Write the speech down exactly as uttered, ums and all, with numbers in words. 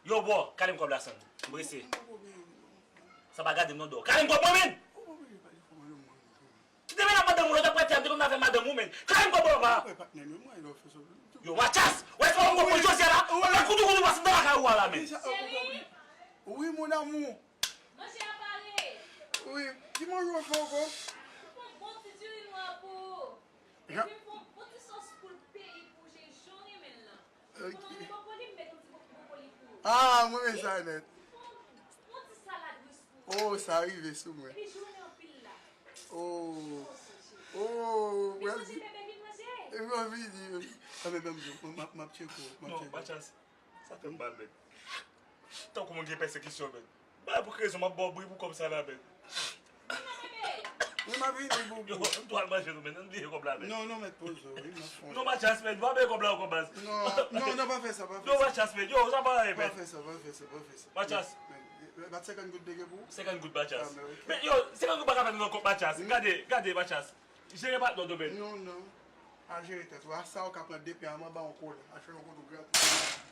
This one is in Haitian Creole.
Yo, bro, kale m kòb la, san. M prese. Sa pa gade m non, do. Kale m kòb mwen, menn! Kite men ap madanm ou, lòt ap prete a, m te konn afè madanm ou, menn. Kale m kòb ou, papa! Yo, Mathias! Wè, se pa yon kòb pou Josiane la? Ou nan koutou koutou, pase nan lakay ou a la, menn. Wi, mon amour. Manje a pare. Wi, ki manje w fè ankò? Fè yon bon ti diri nwa pou ou. Epi fè yon bon ti sòs poul peyi pou w, jan w renmen l lan. Ok. Ou konn bwokoli, m met yon ti bwokoli pou ou. Ah, mwen renmen sa nèt. Fè yon, yon ti salad ris pou ou. Oh, sa rive sou mwen. Epi jounen anpil la. Oh. Oh, cheri. Oh, vin manje, bebe, vin manje. Epi mwen vini. Ah, men, men, m ap, m ap tcheke w, m ap tcheke w. Non, Mathias. Sa fè m mal, men. Tankou moun gen pèsekisyon, men. Ba pou ki rezon m ap ba w bri pou kòb sa la, men. Wi, m ap vini, boubou. Yo, m tou al manje nou, men. Ann bliye kòb la, men. Non, non, mèt poze w, wi, m ap fon. Non, Mathias, men. Pa bliye kòb la ankò, baz. Non, non, non, pa fè sa, pa fè sa. Non, Mathias, men. Yo, sa pa anyen, men. Pa fè sa, pa fè sa, pa fè sa. Mathias. Men, men, bat senkant goud te gen pou ou? Senkant goud, Mathias. Ah, men, ok. Men, yo, senkant goud pa ka fè nou nan kòb, Mathias. Gade, gade, Mathias. Jere patnè w, men. Non, non. Al jere tèt ou. A sa ou ka pran de pen, a m ap ba w yon kola. Al fè yon kote gratis.